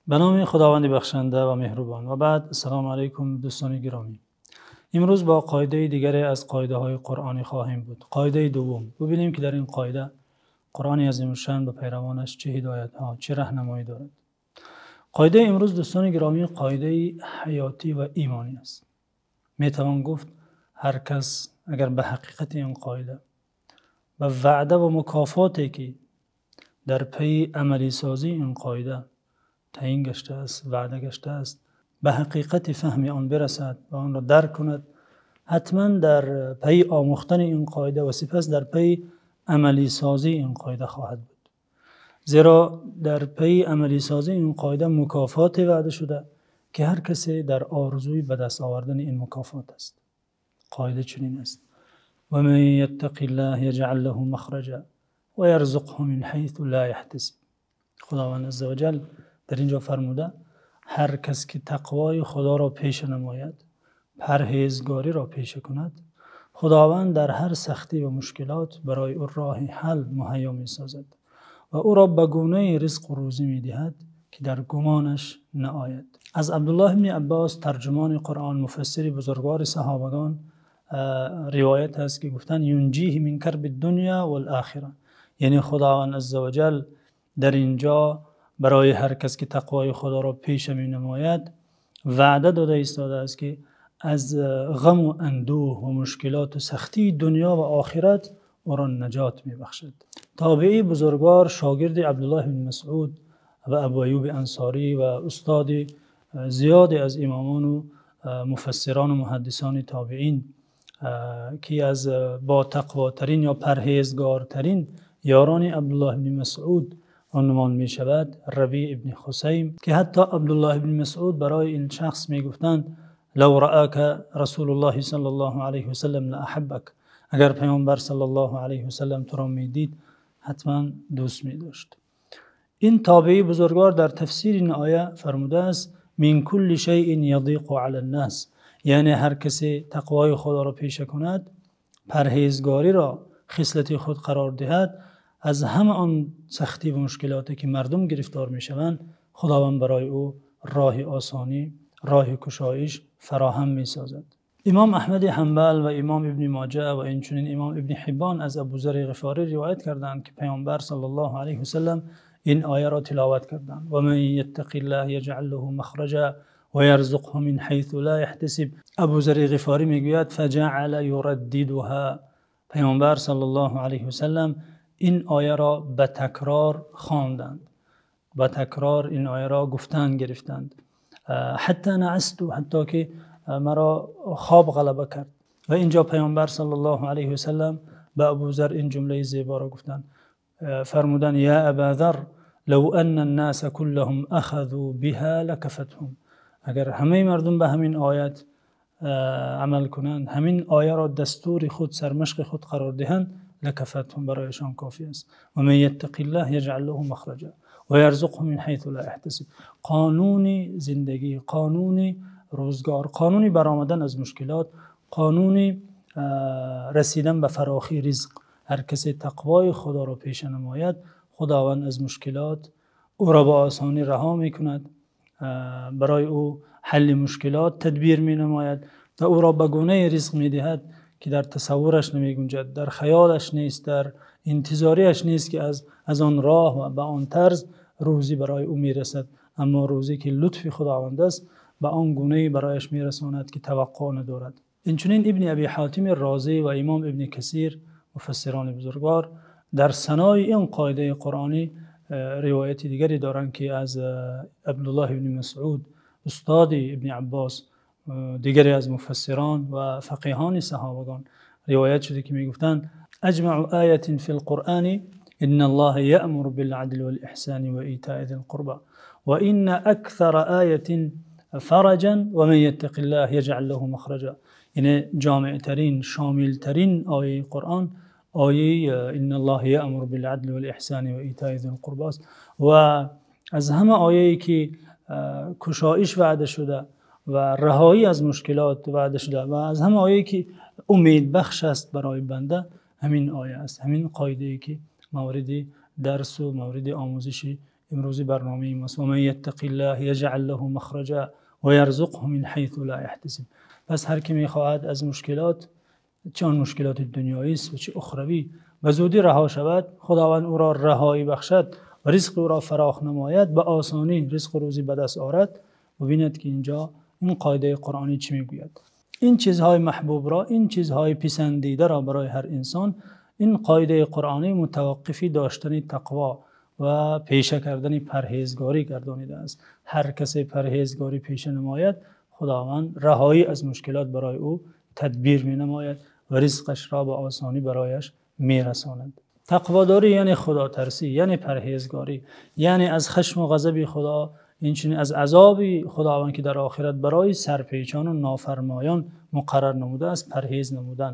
Ба номи Худованди бахшанда ва меҳрубон. Ва баъд, ассалому алайкум, дӯстони гиромӣ. Имрӯз бо қоидаи дигаре аз қоидаҳои қуръонӣ хоҳем буд. Қоидаи дуввум. Бубинем, ки дар ин қоида Қуръони азимушшаън ба пайравонаш чӣ ҳидоятҳо, чӣ роҳнамоӣ дорад. Қоидаи имрӯз, дӯстони гиромӣ, қоидаи ҳаётӣ ва имонӣ аст. Метавон гуфт ҳар кас агар ба ҳақиқати ин қоида, ба ваъда ва мукофоте ки дар пайи амалисозии ин қоида таъйин гаштааст, ваъда гаштааст, ба ҳақиқати фаҳми он бирасад ва онро дарк кунад, ҳатман дар пайи омӯхтани ин қоида ва сипас дар пайи амалисозии ин қоида хоҳад буд. Зеро дар пайи амалисозии ин қоида мукофоте ваъда шуда, ки ҳар касе дар орзӯи ба даст овардани ин мукофот аст. Қоида чунин аст: ва ман яттақиллаҳа яҷъал лаҳу махраҷан ва ярзуқҳу мин ҳайсу ло яҳтасиб. Худованди азза ва ҷалл дар инҷо фармуда: ҳар кас ки тақвои Худоро пеша намояд, парҳезгориро пеша кунад, Худованд дар ҳар сахтӣ ва мушкилот барои ӯ роҳи ҳал муҳайё месозад ва ӯро ба гунаи ризқу рӯзӣ медиҳад, ки дар гумонаш наояд. Аз Абдуллоҳ ибни Аббос, тарҷумони Қуръон, муфассири бузургвори саҳобагон, ривоят аст, ки гуфтанд: ينجيه من كرب الدنيا والآخرة. Яъне Худованди азза ва ҷалл дар инҷо барои ҳар кас ки тақвои Худоро пеша менамояд, ваъда дода истодааст, ки аз ғам ва андӯҳ ва мушкилот ва сахтии дунё ва охират ӯро наҷот мебахшад. Тобеии бузургвор, шогирди Абдуллоҳ ибни Масъуд ва Абу Айюби Ансорӣ ва устоди зиёде аз имомон ва муфассирон ва муҳаддисони тобеин, ки аз ботақвотарин ё парҳезгортарин ёрони Абдуллоҳ ибни Масъуд унвон мешавад, Рабеъ ибни Хусайм, ки ҳатто Абдуллоҳ ибни Масъуд барои ин шахс мегуфтанд: لو رآك رسول الله صلى الله عليه وسلم لأحبك. Агар Паёмбар саллаллоҳу алайҳи васаллам туро медид, ҳатман дӯст медошт. Ин тобеии бузургвор дар тафсири ин оя фармудааст: من كل شيء يضيق على الناس. Яъне ҳар касе тақвои Худоро пеша кунад, парҳезгориро хислати худ қарор диҳад, аз ҳама он сахтӣ ва мушкилоте ки мардум гирифтор мешаванд, Худованд барои ӯ роҳи осонӣ, роҳи кушоиш фароҳам месозад. Имом Аҳмад Ҳанбал ва Имом Ибни Моҷа ва инчунин Имом Ибни Ҳиббон аз Абӯзарри Ғифорӣ ривоят кардаанд, ки Паёмбар саллаллоҳу алайҳи васаллам ин оятро тиловат карданд: ва ман яттақиллаҳа яҷъал лаҳу махраҷан ва ярзуқҳу мин ҳайсу ло яҳтасиб. Абӯзарри Ғифорӣ мегӯяд: фаҷаъала юраддидуҳо. Паёмбар саллаллоҳу алайҳи васаллам ин оятро ба такрор хонданд, ба такрор ин оятро гуфтан гирифтанд. حتى نعست, ҳатто ки маро хоб ғалаба кард. Ва инҷо Паёмбар саллаллоҳу алайҳи васаллам ба Абӯзар ин ҷумлаи зеборо гуфтанд, фармуданд: يا أبا ذر، لو أن الناس كلهم أخذوا بها لكفتهم. Агар ҳамаи мардум ба ҳамин оят амал кунанд, ҳамин оятро дастури худ, сармашқи худ қарор диҳанд, لكفتهم, барояшон кофӣ аст. ومن يتق الله يجعل له مخرجا ويرزقه من حيث لا يحتسب. Қонуни зиндагӣ, қонуни рӯзгор, қонуни баромадан аз мушкилот, қонуни расидан ба фарохии ризқ: ҳар касе тақвои Худоро пеша намояд, Худованд аз мушкилот ӯро ба осонӣ раҳо мекунад, барои ӯ ҳалли мушкилот тадбир менамояд ва ӯро ба гунае ризқ медиҳад, ки дар тасаввураш намегунҷад, дар хаёлаш нест, дар интизориаш нест, ки аз он роҳ ва ба он тарз рӯзӣ барои ӯ мерасад. Аммо рӯзӣ, ки лутфи Худованд аст, ба он гунае барояш мерасонад, ки таваққӯъ надорад. Инчунин Ибни Абӣ Ҳотими Розӣ ва Имом Ибни Касир, муфассирони бузургвор, дар санои ин қоидаи қуръонӣ ривояти дигаре доранд, ки аз Абдуллоҳ ибни Масъуд, устоди Ибни Аббос, дигаре аз муфассирон ва фақеҳони саҳобагон ривоят шуда, ки мегуфтанд: أجمع آية في القرآن إن الله يأمر بالعدل والإحسان وإيتاء ذي القربى، وإن أكثر آية فرجا ومن يتق الله يجعل له مخرجا. Яъне ҷомеътарин, шомилтарин ояи Қуръон ояи إن الله يأمر بالعدل والإحسان وإيتاء ذي القربى аст ва аз ҳама ояе ки кушоиш ваъда шуда ва раҳоӣ аз мушкилот ваъда шуда ва аз ҳама ояе ки умедбахш аст барои банда, ҳамин оя аст, ҳамин қоидае ки мавриди дарсу мавриди омӯзиши Имрӯз барномаи мост: ومن يتق الله يجعل له مخرجا ويرزقه من حيث لا يحتسب. Пас ҳар ки мехоҳад аз мушкилот, чӣ он мушкилоти дунявӣ аст ва чӣ ухравӣ, ба зудӣ раҳо шавад, Худованд ӯро раҳоӣ бахшад ва ризқи ӯро фарох намояд, ба осонӣ ризқу рӯзӣ ба даст орад. Бубинад ки инҷо ин қоидаи қуръонӣ чӣ мегӯяд. Ин чизҳои маҳбубро, ин чизҳои писандидаро барои ҳар инсон ин қоидаи қуръонӣ мутаваққифи доштани тақво ва пеша кардани парҳезгорӣ гардонидааст. Ҳар касе парҳезгорӣ пеша намояд, Худованд раҳоӣ аз мушкилот барои ӯ тадбир менамояд ва ризқашро ба осонӣ барояш мерасонад. Тақводорӣ яъне худотарсӣ, яъне парҳезгорӣ, яъне аз хашму ғазаби Худо, инчунин аз азоби Худованд, ки дар охират барои сарпечон ва нофармоён муқаррар намудааст, парҳез намудан.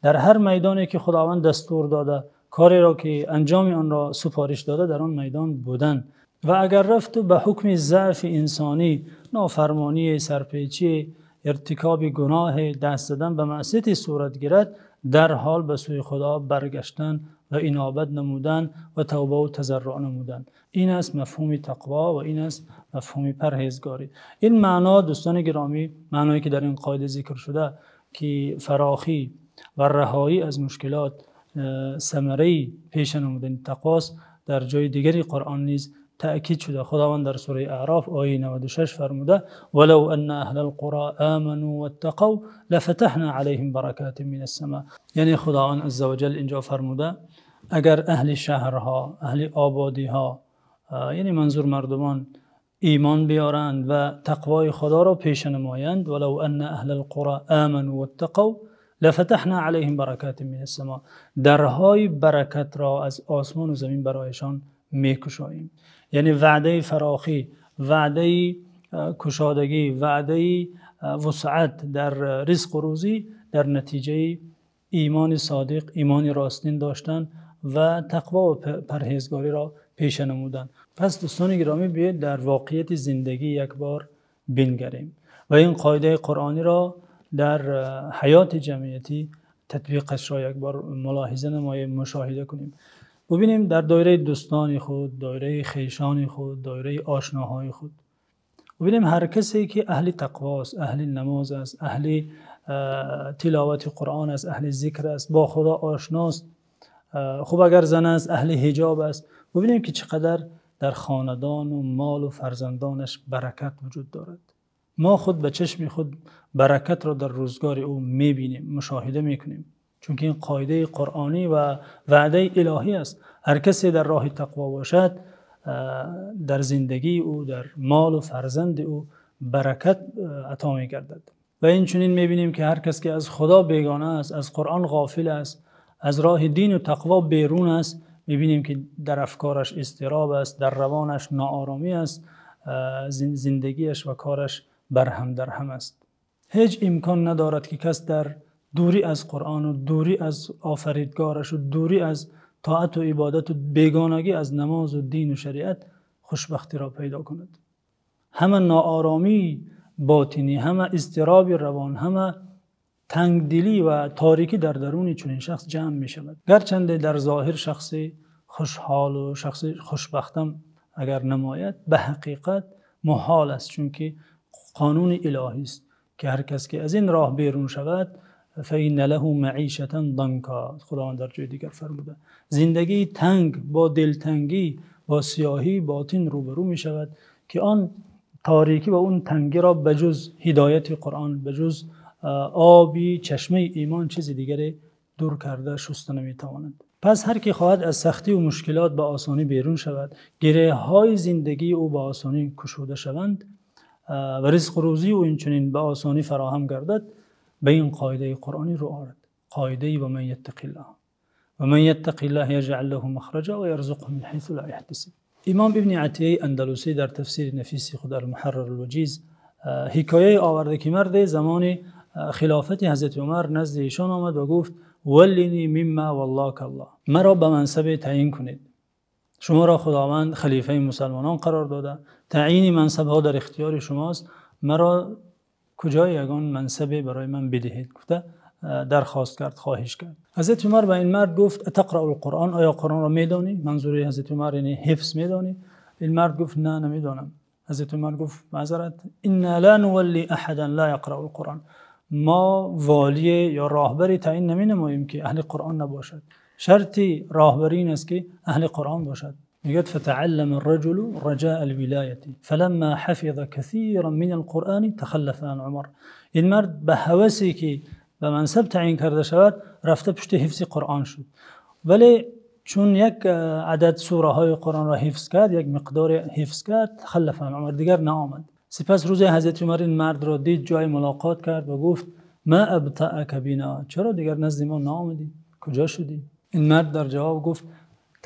Дар ҳар майдоне ки Худованд дастур додааст, кореро ки анҷоми онро супориш додааст, дар он майдон будан. Ва агар рафт ба ҳукми заъфи инсонӣ, нофармонӣ, сарпечӣ, иртикоби гуноҳ, даст задан ба маъсияте сурат гирад, дар ҳол ба сӯи Худо баргаштан ва инобат намудан ва тавба ва тазарруъ намудан. Ин аст мафҳуми тақво ва ин аст мафҳуми парҳезгорӣ. Ин маъно, дӯстони гиромӣ, маъное ки дар ин қоида зикр шуда, ки фарохӣ ва раҳоӣ аз мушкилот самараи пеша намудани тақвост, дар ҷои дигари Қуръон низ таъкид шуда. Худованд дар сураи Аъроф ояи 96 фармуда: وَلَوْ أَنَّ أَهْلَ الْقُرَى آمَنُوا وَاتَّقَوْا لَفَتَحْنَا عَلَيْهِمْ بَرَكَاتٍ مِنَ السَّمَاء. Яъне Худованд азза ва ҷалл инҷо фармуда: агар аҳли шаҳрҳо, аҳли ободиҳо, яъне манзур мардумон, имон биёранд ва тақвои Худоро пеша намоянд, وَلَوْ أَنَّ أَهْلَ الْقُرَى آمَنُوا وَاتَّقَوْا لَفَتَحْنَا عَلَيْهِمْ بَرَكَاتٍ مِنَ السَّمَاء، дарҳои баракатро аз осмон ва замин барояшон мекушоем. Яъне ваъдаи фарохӣ, ваъдаи кушодагӣ, ваъдаи вусъат дар ризқу рӯзӣ дар натиҷаи имони содиқ, имони ростин доштан ва тақво ва парҳезгориро пеша намудан. Пас дӯстони гиромӣ, биёед дар воқеияти зиндагӣ як бор бингарем ва ин қоидаи қуръониро дар ҳаёти ҷамъиятӣ татбиқашро як бор мулоҳиза намоем, мушоҳида кунем. Бубинем дар доираи дӯстони худ, доираи хешони худ, доираи ошноҳои худ. Бубинем ҳар касе ки аҳли тақвост, аҳли намоз аст, аҳли тиловати Қуръон аст, аҳли зикр аст, бо Худо ошност, хуб агар зан аст, аҳли ҳиҷоб аст. Бубинем ки чӣ қадар дар хонадон ва мол ва фарзандонаш баракат вуҷуд дорад. Мо худ ба чашми худ баракатро дар рӯзгори ӯ мебинем, мушоҳида мекунем. Чунки ин қоидаи қуръонӣ ва ваъдаи илоҳӣ аст. Ҳар касе дар роҳи тақво бошад, дар зиндагии ӯ, дар мол ва фарзанди ӯ баракат ато мегардад. Ва инчунин мебинем ки ҳар кас ки аз Худо бегона аст, аз Қуръон ғофил аст, аз роҳи дин ва тақво берун аст, мебинем ки дар афкораш изтироб аст, дар равонаш нооромӣ аст, зиндагиаш ва кораш барҳам дарҳам аст. Ҳеҷ имкон надорад ки кас дар дурӣ аз Қуръон ва дурӣ аз Офаридгораш ва дурӣ аз тоат ва ибодат ва бегонагӣ аз намоз ва дин ва шариат хушбахтиро пайдо кунад. Ҳама нооромии ботинӣ, ҳама изтироби равон, ҳама тангдилӣ ва торикӣ дар даруни чунин шахс ҷамъ мешавад. Гарчанд дар зоҳир шахси хушҳол ва шахси хушбахтам агар намояд, ба ҳақиқат муҳол аст, чунки қонуни илоҳӣ аст ки ҳар кас ки аз ин роҳ берун шавад, فَإِنَّ لَهُ مَعِيشَةً ضَنْكَا. Худованд дар ҷои дигар фармуда: зиндагии танг бо дилтангӣ, бо сиёҳии ботин рӯбарӯ мешавад ки он торикӣ ва он тангиро ба ҷуз ҳидояти Қуръон, ба ҷуз оби чашмаи имон чизи дигаре дур карда шуста наметавонад. Пас ҳар ки хоҳад аз сахтӣ ва мушкилот ба осонӣ берун шавад, гиреҳҳои зиндагии ӯ ба осонӣ кушода шаванд ва ризқу рӯзии ӯ инчунин ба осонӣ фароҳам гардад, ба ин қоидаи қуръонӣ рӯ орад. Қоидаи ومن يتق الله ومن يتق الله يجعل له مخرجا ويرزقه من حيث لا يحتسب. Имом Ибни Атияи Андалусӣ дар тафсири нафиси худ Ал-Муҳаррар ал-Ваҷиз ҳикояе оварда ки марде замони хилофати Ҳазрати Умар назди эшон омад ва гуфт: ولني مما ولاك الله, маро ба мансабе таъйин кунед. Шуморо Худованд халифаи мусулмонон қарор дода, таъйини мансабҳо дар ихтиёри шумост, маро куҷои ягон мансабе барои ман бидиҳед, гуфта дархост кард, хоҳиш кард. Ҳазрати Умар ба ин мард гуфт: أتقرأ القرآن, оё Қуръонро медонӣ? Манзури Ҳазрати Умар яъне ҳифз медонӣ? Ин мард гуфт: не, намедонам. Ҳазрати Умар гуфт: маъзарат, إنا لا نولي أحدا لا يقرأ القرآن. Мо волӣ ё роҳбаре таъйин намекунем, ки аҳли Қуръон набошад. Шарти роҳбарӣ ин аст, ки аҳли Қуръон бошад. Мегӯяд: فتعلم الرجل رجاء الولاية فلما حفظ كثيرا من القرآن تخلف عن عمر. Ин мард ба ҳавасе ки ба мансаб таъйин карда шавад, рафта пушти ҳифзи Қуръон шуд. Вале чун як адад сураҳои Қуръонро ҳифз кард, як миқдоре ҳифз кард, تخلف عن عمر, дигар наомад. Сипас рӯзе Ҳазрати Умар ин мардро дид, ҷои мулоқот кард ва гуфт: ما أبطأك بنا, чаро дигар назди мо наомадӣ? Куҷо шудӣ? Ин мард дар ҷавоб гуфт: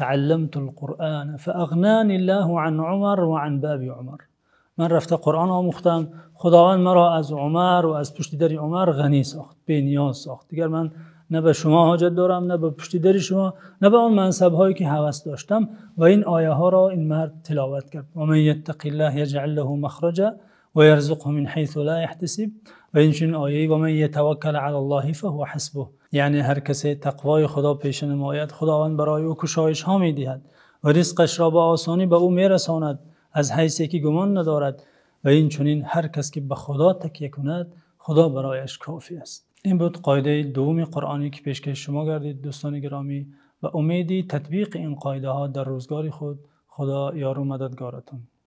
تعلمت القرآن فأغناني الله عن عمر وعن باب عمر. Ман рафта Қуръон омӯхтам, Худованд маро аз Умар ва аз пушти дари Умар ғанӣ сохт, бениёз сохт. Дигар ман на ба шумо ҳоҷат дорам, на ба пушти дари шумо, на ба он мансабҳое ки ҳавас доштам. Ва ин оятҳоро ин мард тиловат кард: ومن يتق الله يجعل له مخرجا ويرزقه من حيث لا يحتسب. Ва инчунин ояи ومن يتوكل على الله فهو حسبه, яъне ҳар касе тақвои Худо пеша намояд, Худованд барои ӯ кушоишҳо медиҳад ва ризқашро ба осонӣ ба ӯ мерасонад аз ҳайсе ки гумон надорад. Ва инчунин ҳар кас ки ба Худо такя кунад, Худо барояш кофӣ аст. Ин буд қоидаи дуюми қуръонӣ, ки пешкаши шумо гардид, дӯстони гиромӣ, ва умеди татбиқи ин қоидаҳо дар рӯзгори худ. Худо ёру мададгоратон.